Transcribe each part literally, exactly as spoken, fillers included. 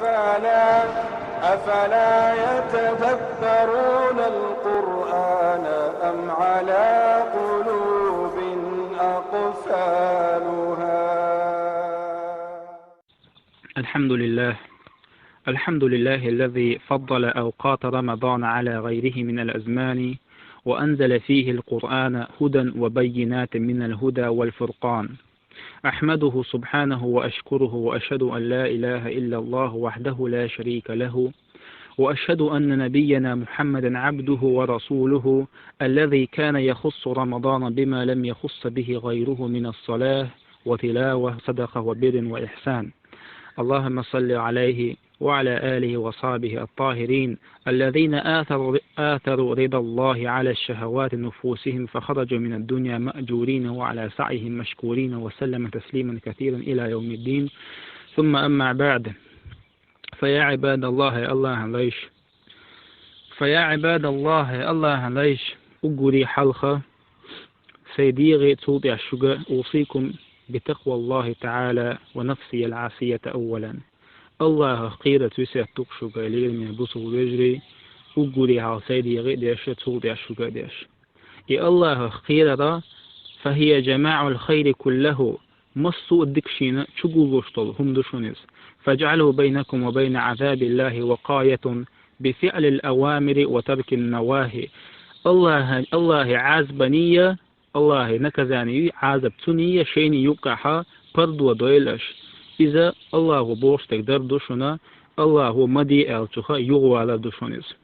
أفلا، أفلا يتدبرون القرآن أم على قلوب أقفالها؟ الحمد لله. الحمد لله الذي فضل أوقات رمضان على غيره من الأزمان، وأنزل فيه القرآن هدى وبينات من الهدى والفرقان. أحمده سبحانه وأشكره، وأشهد أن لا إله إلا الله وحده لا شريك له، وأشهد أن نبينا محمدا عبده ورسوله، الذي كان يخص رمضان بما لم يخص به غيره من الصلاة وتلاوة صدقة وبر وإحسان. اللهم صل عليه وعلى آله وصحبه الطاهرين الذين آثروا، آثروا رضا الله على الشهوات نفوسهم فخرجوا من الدنيا مأجورين وعلى سعيهم مشكورين وسلم تسليما كثيرا إلى يوم الدين. ثم أما بعد، فيا عباد الله، الله ليش فيا عباد الله، الله ليش أقري حلخة سيديغي توضع شقة، أوصيكم بتقوى الله تعالى ونفسي العاصية أولا. Аллахах кхерар весет ду-кх шуга, лераме бусалба вежарий, уггаре хьалха сайдегӀа а деш, цул тӀехьа шуга а деш. И Аллахах кхерар, فهي جماع الخير كله, массо а дика шийна чугуллуш долу хӀума ду шуна иза. فاجعلوا بينكم وبين عذاب الله وقاية بفعل الأوامر وترك النواهي. Аллахьа, Аллахьа Ӏазабаний, Аллахьа наказаний, Ӏазаб цуний шайна юккъехьа пардо дойла аша. Иза Аллахьо бохуш дерг дар ду шуна, Аллахьо ма де аьллачух юхавалар ду шуна иза.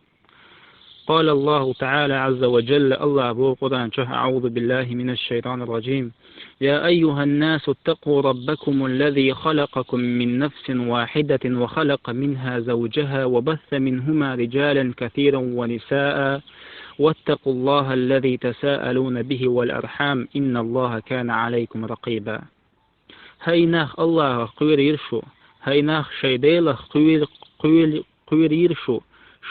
قال الله تعالى عز وجل, Аллахьа боху Къуръан чохь: أعوذ بالله من الشيطان الرجيم. يا أيها الناس اتقوا ربكم الذي خلقكم من نفس واحدة وخلق منها زوجها وبث منهما رجالا كثيرا ونساء واتقوا الله الذي تساءلون به والأرحام إن الله كان عليكم رقيبا. ХӀай нах, Аллахах кхоьрийра шу, хӀай нах, шайн Делах кхоьр-, кхоьр-, кхоьрийра шу,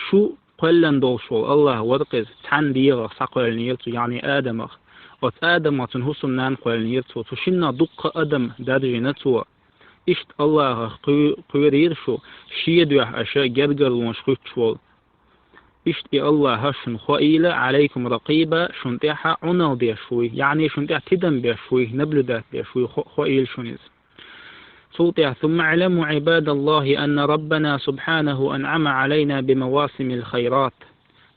шу кхоьллина долуш волу Аллахь вара-кх иза, цхьана дегӀах схьакхоьллинера цо, яъни Адамах. Оцу Адамах цуьнан хӀусамнана кхоьллинера цо, цу шиннах дуккха а адам даржийна цо. Иштта Аллахах кхоь-, кхоьрийра шу, шен дуьхьа аша гергарлонаш хӀуьттуш волу. Иштта и Аллахь шуна хоийла, عليكم رقيبا, шуна тӀехь Ӏуналла деш вуй, яъни шуна тӀехь тидам беш вуй, наблюдать деш вуй, хо-, хоийла шуна иза. Цул тӀехь: ثم اعلموا عباد الله أن ربنا سبحانه أنعم علينا بمواسم الخيرات.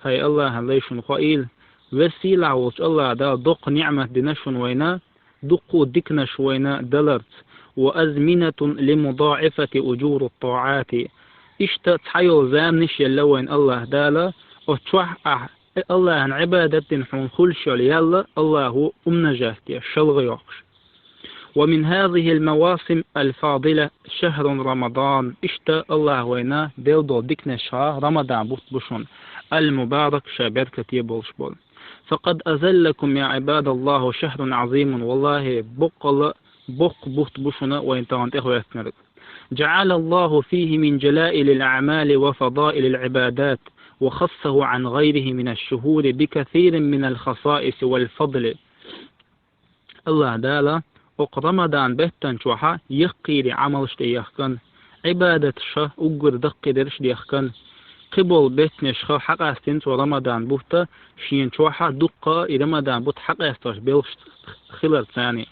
ХӀай Аллахьан лай, шуна хоийла, веза-сийлахь волчу Аллахь Дала доккха ниъмат дина шуна вайна, дуккха а диканаш вайна даларца, وأزمنة لمضاعفة أجور الطاعات. Иштта цхьайолу заманаш елла вайна Аллахь Дала, оцу чохь ахь Аллахьан Ӏибадат дина хьуна хуьлуш йолу ял Аллахьо умножать деш, шалгӀа йоккхуш. ومن هذه المواسم الفاضلة شهر رمضان. Иштта Аллахь вайна делла долу диканашха Рамадан бутт бу шуна, المبارك, ша беркате болуш болу. فقد أظلكم يا عباد الله شهر عظيم. Валлахьи, боккъала боккха бутт бу шуна вайна тахана тӀехӀоьттинарг. جعل الله فيه من جلائل الأعمال وفضائل العبادات وخصه عن غيره من الشهور بكثير من الخصائص والفضل. Аллахь Дала окху Рамадан беттан чохь яккхийри Ӏамалш тӀеяхкан, Ӏибадаташ уггар даккхийдерш дехкан, кхиболу беттанашха хьакъастина цо Рамадан бутт, шена чохь дуккха а и Рамадан бутт хьакъастош белхаш хилар царний.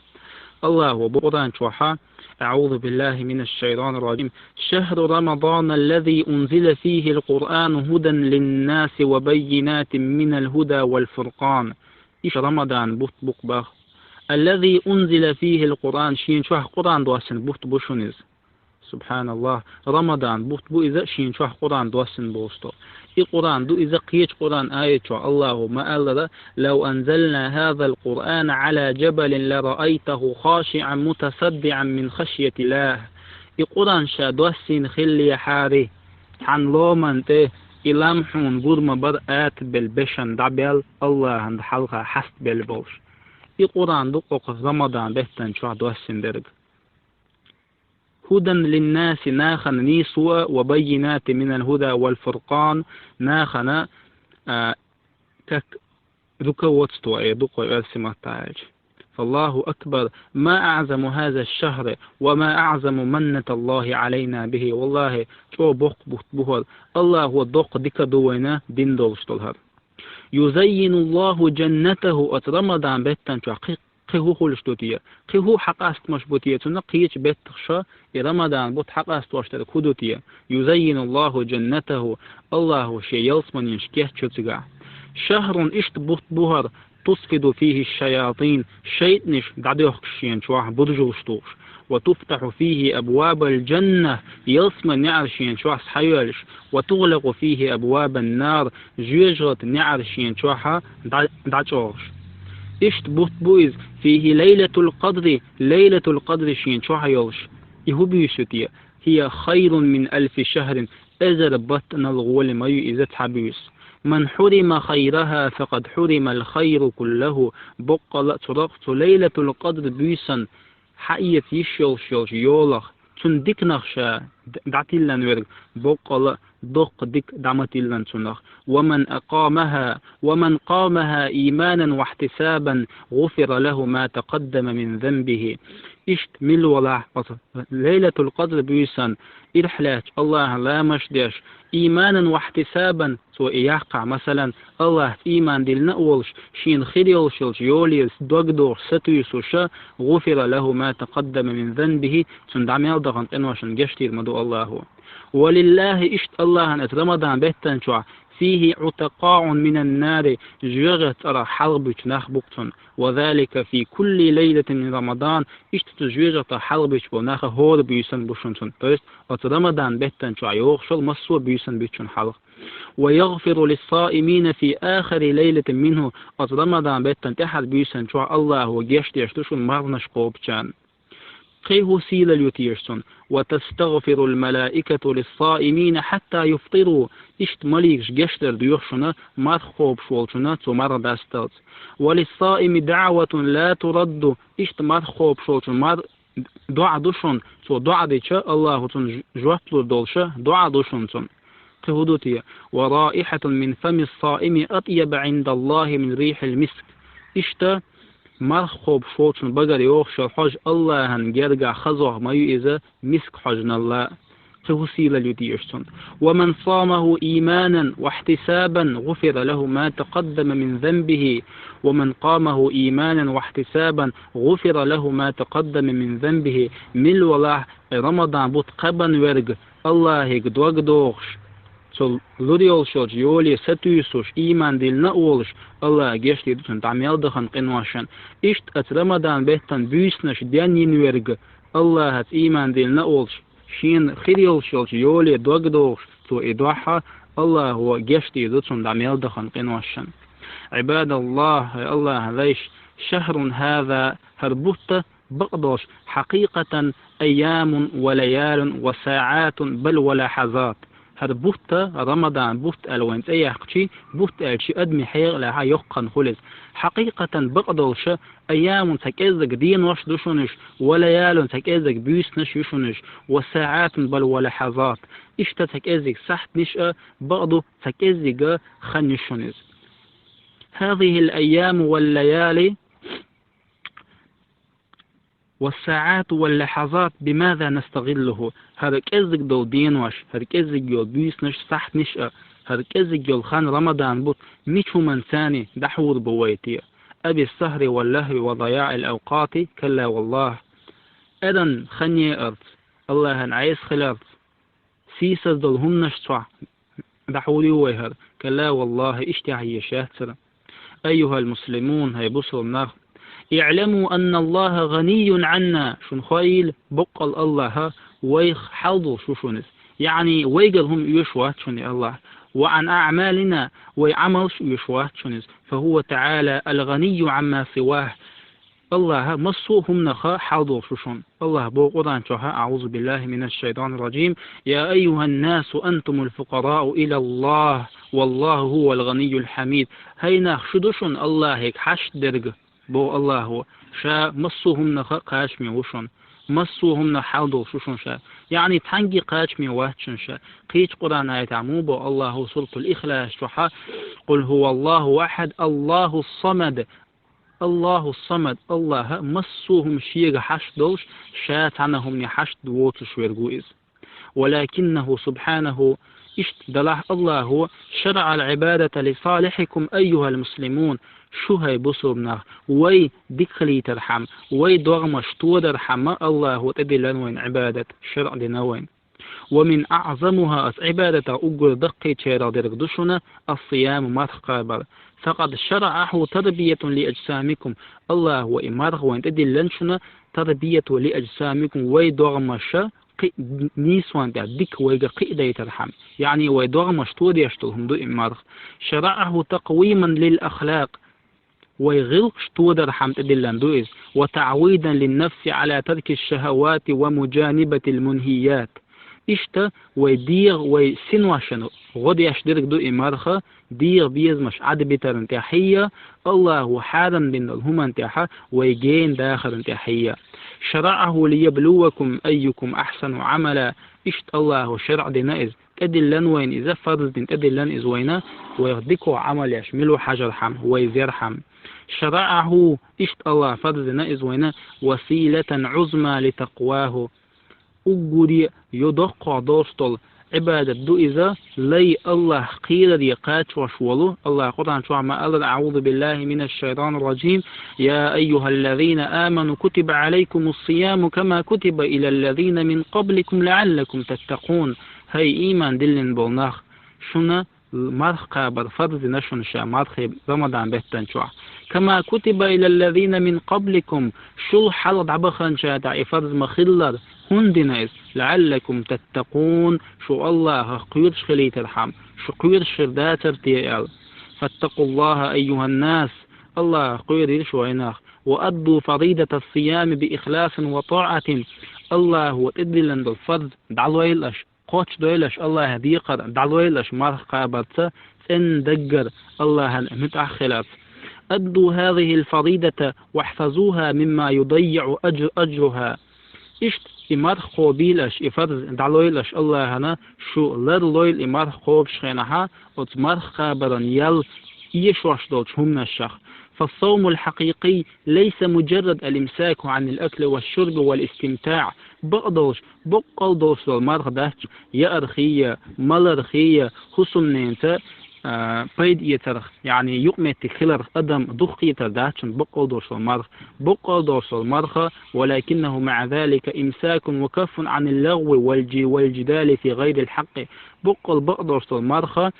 Аллахьо боху Къуръан чохь: أعوذ بالله من الشيطان الرجيم. شهر رمضان الذي أنزل فيه القرآن هدى للناس وبينات من الهدى والفرقان. Иштта Рамадан бутт бу-кх боху. الذي أنزل فيه القرآن, шена чохь Къуръан доссина бутт бу шуна иза. Субханаллахь, Рамадан бутт бу иза, шена чохь Къуръан доссина болуш долу. И Къуръан ду иза, кхечу Къуръан аят чохь Аллахьо ма-аллара: لو أنزلنا هذا القرآن على جبل لرأيته خاشعا متصدعا من خشية الله. И Къуръан ша доссийна хиллехьара, цхьана ломан тӀе и лам хьуна гур ма бара атабелла бешан дӀабелла, Аллахьан хьалха хьастабелла болуш. И Къуръан ду-кх окху Рамадан беттан чохь доссина дерг. هدى للناس, нахана нийсо а, وبينات من الهدى والفرقان, нахана, а, как руководство, э, дукха оьрсийн маттахь аьлча. الله أكبر. ما أعظم هذا الشهر وما أعظم منة الله علينا به. Валлахьи, чӀогӀа боккха бутт бу хӀара. АллахӀа доккха дика ду вайна дина долуш долу хӀара. يزين الله جنته. Оцу Рамадан беттан чохь кхин, кхин хӀун хуьлуш ду те? Кхин хӀун хьакъастамаш бу те цунна, кхечу беттах ша и Рамадан бутт хьакъастош дерг хӀун ду те? يزين الله جنته. АллахӀа шен ялсаманеш кечйо цигахь. شهر, иштта бутт бу хӀара, تصفد فيه الشياطين, шайтӀанаш дӀадоьхкуш шена чохь, буржалш тухуш. وتفتح فيه أبواب الجنة, ялсаманин неӀар шена чохь схьайоьллуш. وتغلق فيه أبواب النار, жоьжахатин неӀар шена чохь дӀа-, дӀачӀогӀуш. Иштта бутт бу иза, فيه ليلة القدر, Лайлатул-Къадр шена чохь йолуш. И хӀун буьйса ю те? هي خير من ألف شهر, эзар баттанал гӀоли ма ю иза цхьа буьйса. من حرم خيرها فقد حرم الخير كله. Боккъала а цу рокъ-, цу Лайлатул-Къадр буьйсан хьаэца йиш йолуш йолчу йолах, цуьнан диканах ша д-, дӀатиллина верг, боккъала а доккха дика дӀа ма тиллина цунах. ومن أقامها، ومن قامها إيمانا واحتسابا غفر له ما تقدم من ذنبه. Иштта милла валахь оцу Лайлатул-Къадр буьйсан ирхьалаьцча АллахӀан ламазаш деш, إيمانا واحتسابا, цо и яккхахь, масалан, АллахӀца ийман диллина а волуш, шена хир йолуш йолчу йоле дог дохуш сатуьйсуш, غفر له ما تقدم من ذنبه, цунна дӀа мел дахана къиношна гечдийр ма ду АллахӀа. ولله, иштта АллахӀан оцу Рамадан беттан чохь, فيه عتقاء من النار, жоьжахатин цӀарах хьалхабуьтуш нах бу-кх цунна. وذلك في كل ليلة من رمضان, иштта цу жоьжахатах хьалхабуьтуш болу нах хӀора буьйсан бу шуна цунна. То есть оцу Рамадан беттан чохь йогӀуш йолу массо а буьйсан буьту шуна хьалха. ويغفر للصائمين في آخر ليلة منه, оцу Рамадан беттан тӀаьхьара буьйсан чохь АллахӀа гечдеш ду шуна марханаш кхобучарна. Кхин хӀун сийлалла ю теша цунна? وتستغفر الملائكة للصائمين حتى يفطروا, иштта маликаш гечдар доьху шуна марха кхобуш волчунна цо марха дасталц. وللصائم دعوة لا ترد, иштта марха кхобуш волчунна мар-, доӀа ду шуна, цо доӀа дича, АллахӀа цунна ж-, жоп лур долуш доӀа ду шуна цунна. Кхин хӀун ду те? ورائحة من فم الصائم أطيب عند الله من ريح المسك. Иштта марха кхобуш волчун багара йогӀуш йолу хьожа АллахӀан гергахь хазох ма ю иза миск хьожанал а. Кхин хӀун сийлалла ю теша цунна? ومن صامه إيمانا واحتسابا غفر له ما تقدم من ذنبه. ومن قامه إيمانا واحتسابا غفر له ما تقدم من ذنبه. Милла валахь Рамадан бутт кхаьбна верг, АллахӀе дог дохуш, цо лур йолуш йолчу йоле сатуьйсуш, ийман диллина а волуш, АллахӀа гечдийр ду цунна дӀа мел дахана къиношна. Иштта оцу Рамадан беттан буьйсанаш денйина верг, АллахӀаца ийман диллина а волуш, шена хир йолуш йолчу йоле дог дохуш, цо и дохьа, АллахӀа гечдийр ду цунна дӀа мел дахана къиношна. عباد الله, хӀай АллахӀан лайш, شهر هذا, хӀара бутт бакъдолуш, حقيقة أيام وليال وساعات بل ولحظات. ХӀара бутт, Рамадан бутт аьлла вайн цӀе яьккхича, бутт аьлча адамийн хьекъалехь йоккха хан хуьлу иза. Хьакъикъатан бакъдолуш, أيام цхьа кӀеззиг денош ду шуна уьш, وليال цхьа кӀеззиг буьйсанаш ю шуна уьш, وساعات بل ولحظات. Иштта цхьа кӀеззиг сахьтанаш а бакъду, цхьа кӀеззиг хан ю шуна иза. هذه الأيام والليالي والساعات واللحظات بماذا نستغله؟ ХӀара кӀеззиг долу денош, хӀара кӀеззиг йолу буьйсанаш, сахьтанаш а, хӀара кӀеззиг йолу хан, Рамадан бутт, мича хӀуманца дӀахьур бу вай те? أبي السهر واللهو وضياع الأوقات؟ كلا والله. Эрна хан еарца, АллахӀан Ӏеса хиларца, сийсаз долу хӀуманаш чохь дӀахьур ю вай хӀара? كلا والله, иштта яхьъеш яц хӀара. أيها المسلمون, хӀай бусалба нах, اعلموا أن الله غني عنا, шуна хойла, боккъал АллахӀ вайх хьал долуш ву шуна иза. ЯӀни, вайгара хӀума оьшуш вац шуна и АллахӀ. وعن أعمالنا, вай Ӏамалш оьшуш вац шуна иза. فهو تعالى الغني عما سواه. АллахӀ массо а хӀуманах хьал долуш ву шуна. АллахӀ боху Къуръан чохь: أعوذ بالله من الشيطان الرجيم. يا أيها الناس أنتم الفقراء إلى الله والله هو الغني الحميد. ХӀай нах, шу ду шуна АллахӀе хьашт дерг, боху АллахӀа. Ша массо а хӀуманах кхачаме ву шуна. Массо а хӀуманах хьал долуш ву шуна ша. ЯӀни, цхьаьнгге кхачаме вац шуна ша. Кхечу Къуръан аятехь муха боху АллахӀа Суратул Ихлас чохь: قل هو الله أحد الله الصمد. الله الصمد, Аллахӏ массо а хӏума шега хьашт долуш, ша цхьана хӏумане хьашт воцуш верг ву иза. ولكنه سبحانه, иштта делахь Аллахӏо, شرع العبادة لصالحكم أيها المسلمون, шу хӏай бусулба нах, вай дика хилийтархьама, вай догӏмаш тодархьама Аллахӏо тӏедиллина вайна Ӏибадат, шаръ дина вайна. ومن أعظمها, оцу Ӏибадатах уггар даккхийчарех дерг ду шуна, الصيام, марха кхабар. فقد شرعه تربية لأجسامكم, Аллахӏо и марха вайна тӏедиллина шуна, تربية لأجسامكم, вай догӏмаша кхин а нийсонна тӏехь дика вайга кхиадайтархьама, яъни вай догӏмаш тодеш долу хӏума ду и марха. شرعه تقويما للأخلاق, вай гӏиллакхаш тодархьама тӏедиллина ду иза, وتعويدا للنفس على ترك الشهوات ومجانبة المنهيات. Иштта вай дегӏан, вай синошна гӏо деш дерг ду и марха, дегӏан безамаш ӏадбитарна тӏехь а, Аллахӏо хьарам дина долу хӏуманна тӏехь а вай гена дахарна тӏехь а. شرعه ليبلوكم أيكم أحسن عملا, иштта Аллахӏо шаръ дина иза, тӏедиллина вайна иза, фарз дина тӏедиллина иза вайна, вайх дика Ӏамал еш мила ву хьажархьама, вай зерхьама. شرعه, иштта Аллахӏо фарз дина иза вайна, وسيلة عظمى لتقواه. Уггаре а йо доккхох долуш долу Ӏибадат ду иза, лай Аллахӏ кхераре кхачош волу. Аллахӏа Къуръан чохь ма-аллара: أعوذ بالله من الشيطان الرجيم. يا أيها الذين آمنوا كتب عليكم الصيام كما كتب على الذين من قبلكم لعلكم تتقون. ХӀай ийман диллина болу нах, шуна марха кхабар фарз дина шуна ша мархий Рамадан беттан чохь. كما كتب على الذين من قبلكم, шул хьалха дӀабаханчарна тӀехь и фарз ма-хиллара, хӀунда дина иза? لعلكم تتقون, шу Аллахах кхоьруш хилийтархьама, шу кхоьруш хир дацара те аьлла. فاتقوا الله أيها الناس, Аллахах кхоьрийла шу, хӀай нах. وأدوا فريضة الصيام بإخلاص وطاعة, Аллахо тӀедиллина долу фарз дӀалойла аша, кхоччудойла аша Аллахьан декхар, дӀалойла аша марха кхабарца, цӀена даггара Аллахьан муьтӀахь хиларца. أدوا هذه الفريضة واحفظوها مما يضيع أجر-, أجرها. Иштта и марха кхобийла аша, и фарз дӀалойла аша Аллахьана, шу ларлойла и марха кхобуш хенахьа, оцу марха кхабаран ял эшош долчу хӀуманашах. فالصوم الحقيقي ليس مجرد الإمساك عن الأكل والشرب والاستمتاع. Бакъдолуш, боккъал долуш долу марха дац, яархий а, малархий а, хӀусамненца, а, пайда эцарх, яъни юкъаметтиг хиларх адам духкхетар дац шуна боккъал долуш долу марха. Боккъал долуш долу марха, ولكنه مع ذلك إمساك وكف عن اللغو والج-, والجدال في غير الحق. Боккъал бакъдолуш долу марха,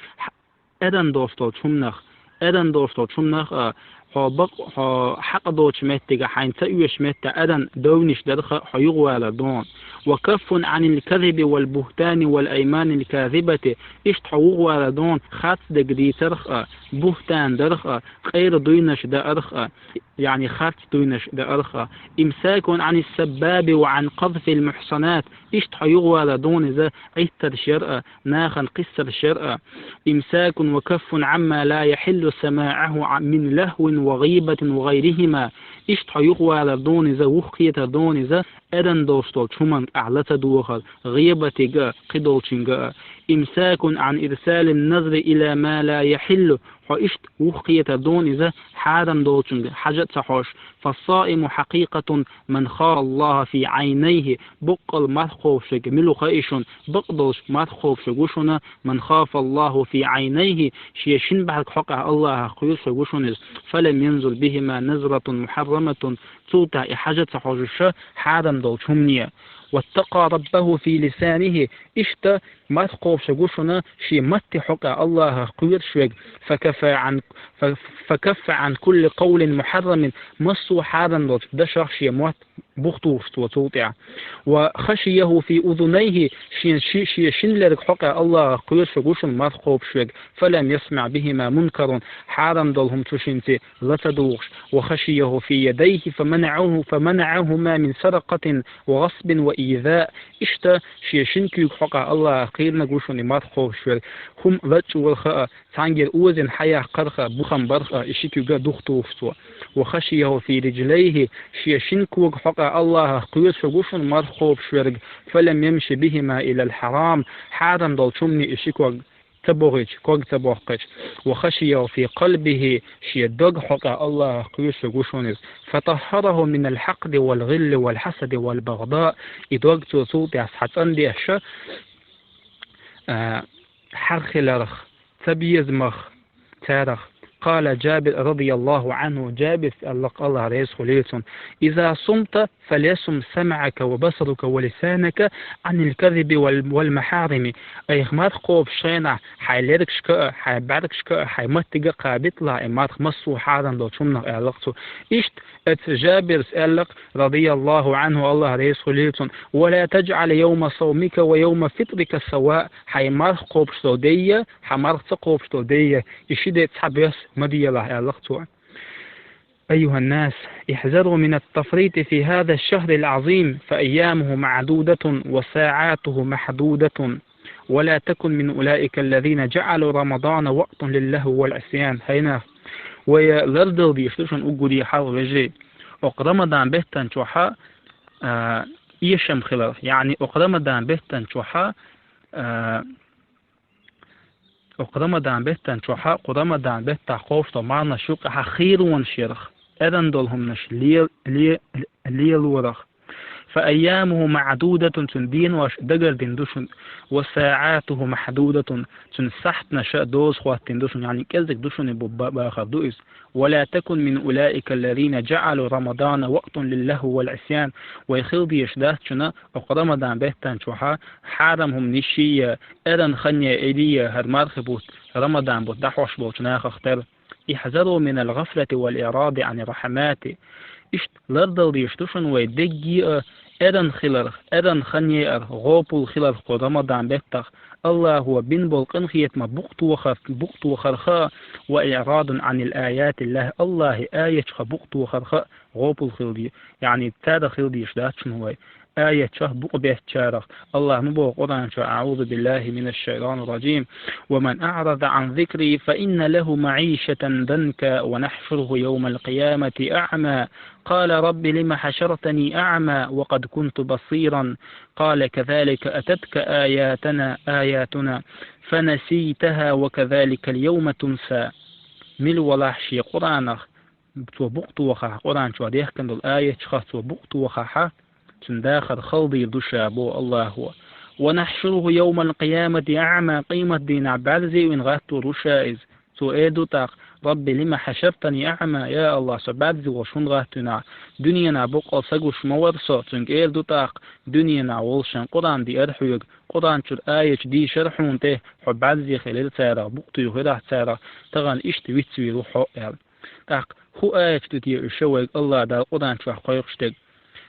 аьран долуш долчу хӀуманах, аьран долуш долчу хӀуманах а, хьо бакъ-, хьо хьакъ доцучу меттиге, хьайна ца оьшучу метте аьран довнаш дарх а хьо юхавалар дуна. وكف عن الكذب والبهتان والأيمان الكاذبة, иштта хьо юхавалар дуна харц дерг дийцарх а, буьхтан дарх а, къера дуйнаш даарх а, яъни харц дуйнаш даарх а. إمساك عن السباب وعن قذف المحصنات, иштта хьо юхавалар дуна иза Ӏиттарш яр а, нахана кхиссарш яр а. إمساك وكف عما لا يحل سماعه من لهو وغيبة وغيرهما. Иштта хьо юхавалар дуна иза, юхакхетар дуна иза, аьран долуш долчу хӀуманга ахь ла ца дохар, гӀийбатига а, кхидолчуьнга а. إمساك عن إرسال النظر إلى ما لا يحل. Хьо иштта юхакхетар дуна иза, хьарам долчуьнга хьажа а ца хьожуш. فالصائم حقيقة من خاف الله في عينيه. Боккъал марха кхобуш верг мила ву хаьий шуна? Бакъдолуш марха кхобуш верг ву шуна, من خاف الله في عينيه, шен шина бӀаьрга хьокъехь Аллахах кхоьруш верг ву шуна иза. فلم ينظر بهما نظرة محرمة, цул тӀаьхьа и хьажа а ца хьожуш, хьарам долчу хӀумане. واتقى ربه في لسانه, иштта марха кхобуш верг ву шуна, шен матте хьокъехь Аллахах кхоьруш верг. فكف عن, ف-, فكف عن كل قول محرم, массо а хьарам долчу дашах шен мотт бухтухуш цо цул тӀаьхьа. وخشيه في أذنيه, шен ши-, шен шина лерга хьокъехь Аллахах кхоьруш верг ву шуна марха кхобуш верг. فلم يسمع بهما منكرا, хьарам долу хӀума цу шинца ла ца дугӀуш. وخشيه في يديه فمنعه، فمنعهما من سرقة وغصب وإيذاء. Иштта шен шина куьйга хьокъехь Аллахах кхоьринарг ву шуна и марха кхобуш верг. ХӀума лачкъорх а, цхьаьнгара озийна хьаяккхарх а, бухам барх а, и ши куьг а духтухуш цо. وخشيه في رجليه, шен шина кога хьокъехь Аллахах кхоьруш верг ву шуна марха кхобуш верг. فلم يمش بهما إلى الحرام, хьарам долчу хӀумане и ши ког ца бохича, ког ца боккхича, وخشي في قلبه, шен дог хьокъехь Аллахах кхоьруш ву шуна иза, فطهره من الحقد والغل والحسد والبغضاء, и дог цо цул тӀаьхьа схьацӀандеш, а, хьагӀ хиларх, цабезамах, царах. قال جابر رضي الله عنه, Джабира аьлла, Аллах реза хуьлийла цунна: إذا صمت فليصم سمعك وبصرك ولسانك عن الكذب وال-، والمحارم. Айхьа марха кхобуш хенахь, хьайн лергашка а, хьайн бӀаьргашка а, хьайн маттига а кхабитлахь и марха массо а хьарам долчу хӀуманах, аьлла цо. Иштта оцу Джабира аьлла, رضي الله عنه, Аллах реза хуьлийла цунна: ولا تجعل يوم صومك ويوم فطرك سواء. Хьайн марха кхобуш долу де а, хьан марха ца кхобуш долу де а, и ши де цхьа бес ма делахь, аьлла цо. أيها الناس، احذروا من التفريط في هذا الشهر العظيم، فأيامه معدودة وساعاته محدودة، ولا تكن من أولئك الذين جعلوا رمضان وقتا للهو والعصيان. Хьайна, вай лардала дийш ду шуна уггар хьалха, вежарий, окху Рамадан беттан чохь а, а, эшам хиларх, яъни окху Рамадан беттан чохь а, а, окху Рамадан беттан чохь а, кху Рамадан беттахь кхобуш долу марханаш юкъахь а хийронаш ярх, эрна долу хӀуманаш ле-, ле-, лелорах. فأيامه معدودة, цуьнан денош дагардина ду шуна, وساعاته محدودة, цуьнан сахьтанаша доза хӀоттийна ду шуна, яъни кӀезиг ду шуна бу-, ба-, бахар ду иза. ولا تكن من أولئك الذين جعلوا رمضان وقتا للهو والعصيان. Вай хила дезаш дац шуна окху Рамадан беттан чохь а хьарам хӀуманаш а, эрна хан а, Ӏийд а, хӀара мархи бутт, Рамадан бутт дӀахьош болчу нахах тера. احذروا من الغفلة والإعراض عن الرحمات. Иштта лардала дийш ду шуна вай дегги а эрна хиларх, эрна хан а, гӀопал хиларх кху Рамадан беттах. Аллахо бина болу къинхетамах букъ тохар-, букъ тохарх а, وإعراض عن آيات الله, Аллахьан аятех букъ тохарх а гӀопал хила де-, яъни царах хила дийш дац шуна вай. Аятех букъ беттачарах. Аллахьа ма боху Къуръан чохь: أعوذ بالله من الشيطان الرجيم. ومن أعرض عن ذكري فإن له معيشة ضنكا ونحشره يوم القيامة أعمى. قال رب لم حشرتني أعمى وقد كنت بصيرا. قال كذلك أتتك آياتنا، آياتنا فنسيتها وكذلك اليوم تنسى. Мила валахь шен Къуръанах, цо букъ тохахь, Къуръан чохь дехкина долу аятех цо букъ тохахь, цуьнан дахар хала дийр ду ша, боху Аллахо. ونحشره يوم القيامة أعمى, къематдийнахь бӀаьрзе а вина гӀаттор ву ша иза. Цо эр ду тӀаккха: رب لم حشرتني أعمى, я Аллах, со бӀаьрзе волуш хӀунда гӀаттавина ахь? Дуьненахь боккъал са гуш ма вара со. Цуьнга эр ду тӀаккха: дуьненахь волушшехь Къуръан деара хьоьга, Къуръан чуьра аяташ дийшира хьуна тӀе, хьо бӀаьрзе хилира царах, букъ туьйхира ахь царах, тахана иштта вицвийр ву хьо, аьлла. ТӀаккха хӀун аяташ ду те уьш вайга Аллах Дала Къуръан чохь кхойкхуш дерг?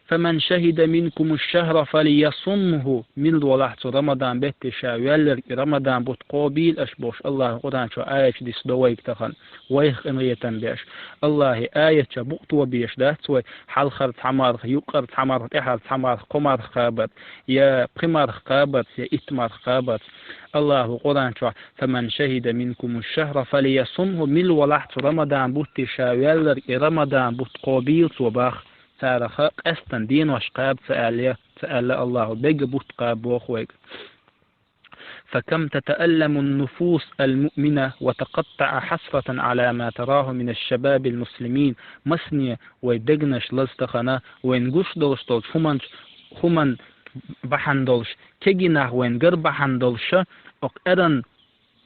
فمن شهد منكم الشهر فليصمه. Мила валахь цу Рамадан бетте ша ваьлларг и Рамадан бутт кхобийла аша бохуш, Аллахьа Къуръан чохь аяташ диссадо вайга тахана, вайх къинхетам беш. Аллахьан аятех букъ тобеш дац вай, хьалхара цхьа марха, юккъера цхьа марха, тӀаьхьара цхьа марха, кхо марха кхабарца, я пхи марха кхабарца, я итт марха кхабарца. Аллахьа Къуръан чохь: فمن شهد منكم الشهر فليصمه, мила валахь цу Рамадан бутте ша ваьлларг и Рамадан бутт кхобийла цо боху. Царах къаьстина денош кхаба ца аьлла, ца аьлла Аллахьа, бегга бутт кхаба боху вайга. فكم تتألم النفوس المؤمنة وتقطع حسرة على ما تراه من الشباب المسلمين. Масане вай дегнаш лаза тахана, вайна гуш долуш долчу хӀуманчу, хӀуман бахьана долуш, кегий нах вайна гар бахьана долуш, окху эран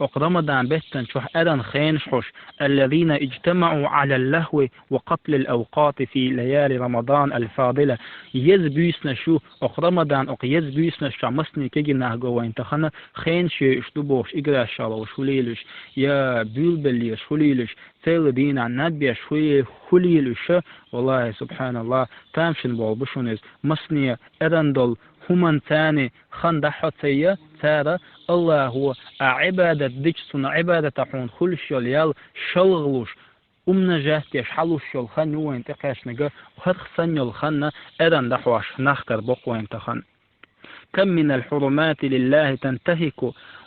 окху Рамадан беттан чохь эран хенаш хьуш, الذين اجتمعوا على اللهو وقتل الأوقات في ليالي رمضان الفاضلة. Еза буьйсанаш ю, окху Рамадан, окху еза буьйсанаш чохь масане кегий нах го вайн тахана, хенаш йойуш ду бохуш, играш шалуш хуьлийла уьш, я буьйлабеллеш хуьлийла уьш, церла дийнахь наб беш хуьлий-, хуьлийла уьш, валлахи, субханаллах, тамашийна болу бу шуна иза, масане эран долу хӀуманца царна хан дӀахьо ца я, цара Аллахьо а Ӏибадат дича, цунна Ӏибадатах хьуна хуьлуш йолу ял шалгӀалуш, умножать деш хьалуш йолу хан ю вайна тӀекхаьчнарг, хӀара санна йолу хан эран дӀахьош нах карабо-кх вайна тахана. كم من الحرمات لله تنتهك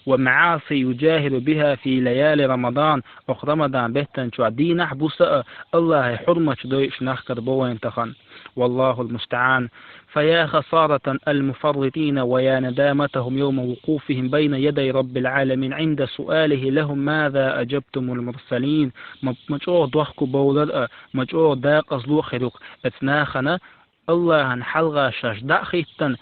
ومعاصي يجاهر بها في ليالي رمضان, оха Рамадан беттан чу дийнахьа, буса а Аллахьа хьурмат чу дойуш нах кара бу вайн тахан. والله المستعان. فيا خسارة المفرطين ويا ندامتهم يوم وقوفهم بين يدي رب العالمين عند سؤاله لهم ماذا أجبتم المرسلين. Ма, ма чӀогӀа дохко бовлар а, ма чӀогӀа дакъазло а хир ю-кх эцу нахана, Аллахьан хьалха шаьш дӀа а хӀиттина,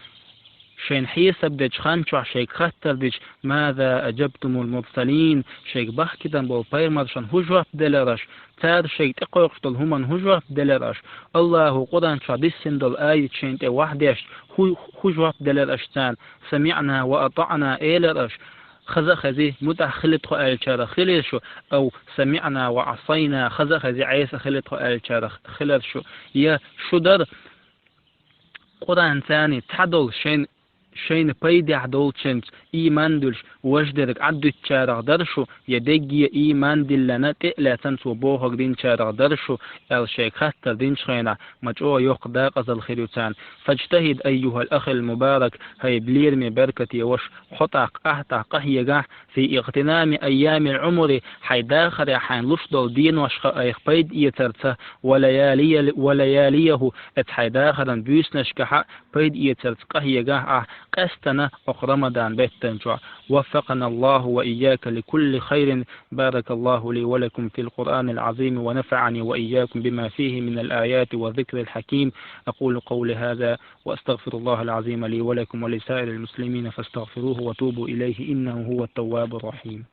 шайна хьесап дечу хан чохь шайга хаттар дича: «ماذا أجبتم المرسلين», шайга бахкийтина болу пайхамаршна хӀун жоп делира аша, цара шайга тӀекхойкхуш долу хӀуманна хӀун жоп делира аша, Аллахьо Къуръан чохь диссина долу аят шайна тӀе вахьдеш, хӀун, хӀун жоп делира аша царна, «سمعنا وأطعنا» элира аша, хаза а хези, мутӀахь хили тхо аьллачарах хилира шу, ау «سمعنا وعصينا», хаза а хези, Ӏеса хили тхо аьллачарах хилира шу, я шу дара, Къуръан царний цхьадолу шайн, шайна пайдехь долчуьнца ийман дуьлуш, важа дерг Ӏаддуьтучарах дара шу, я дегге ийман диллина тӀе а лаьцна цо бохург динчарах дара шу, аьлла шайга хаттар динчу хенахь, ма чӀогӀа йоккха дакъазалла хир ю царна. فاجتهد أيها الأخ المبارك, хӀай лераме беркате ваша, хьо тӀаккха, ахь тӀаккха къахьегахь, في اغتنام أيام العمر, хьайн дахарехь хьайна луш долу деношха айхьа пайда эцарца, وليالي، ولياليه, эцу хьайн дахаран буьйсанашкахь а пайда эцарца къахьегахь ахь, къаьстина оха Рамадан беттан чохь. وفقنا الله وإياك لكل خير. بارك الله لي ولكم في القرآن العظيم ونفعني وإياكم بما فيه من الآيات والذكر الحكيم. أقول قولي هذا وأستغفر الله العظيم لي ولكم ولسائر المسلمين فاستغفروه وتوبوا إليه إنه هو التواب الرحيم.